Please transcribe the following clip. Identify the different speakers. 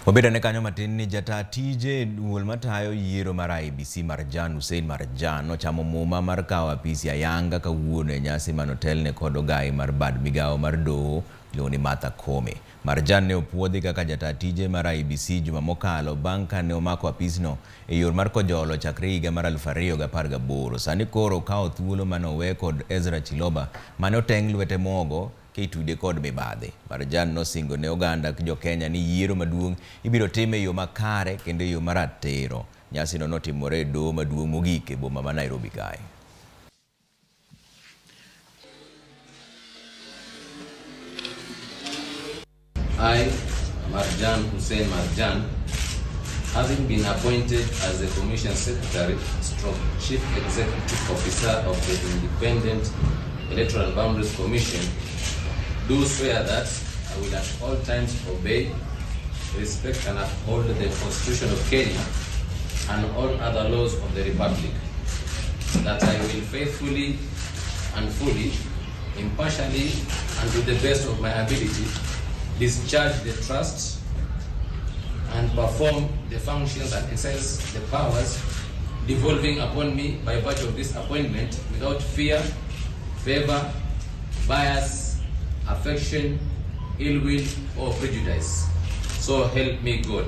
Speaker 1: Wabed ane kanyo matin ni jataa tije e duol matayo yiero mar IEBC Marjan Hussein Marjan ochamo muma mar kawo apisi ayanga kawuono e nyasi manotelne kod ogai mar bad migawo mar doho iluongo ni Martha Koome. Marjan ne opuodhi kaka jataa tije mar IEBC juma mokalo bang' ka ne omako apisno e yor mar kojolo chakre higa mar 2018. Sani koro okawo thuolo mane owe kod Ezra Chiloba mane oteng' lwete mogo kitude kod mibadhi. Marjan nosingo ne oganda jo-Kenya ni yiero maduong' ibiro tim e yo makare kendo e yo maratiro. Nyasino notimore e doho maduong' mogik e boma ma Nairobi kae.
Speaker 2: I, Marjan Hussein Marjan, having been appointed as the Commission Secretary stroke Chief Executive Officer of the Independent Electoral Boundaries Commission, do swear that I will at all times obey, respect and uphold the Constitution of Kenya and all other laws of the Republic, that I will faithfully and fully, impartially and to the best of my ability discharge the trust and perform the functions and exercise the powers devolving upon me by virtue of this appointment without fear, favor, bias, affection, ill will, or prejudice. So help me God.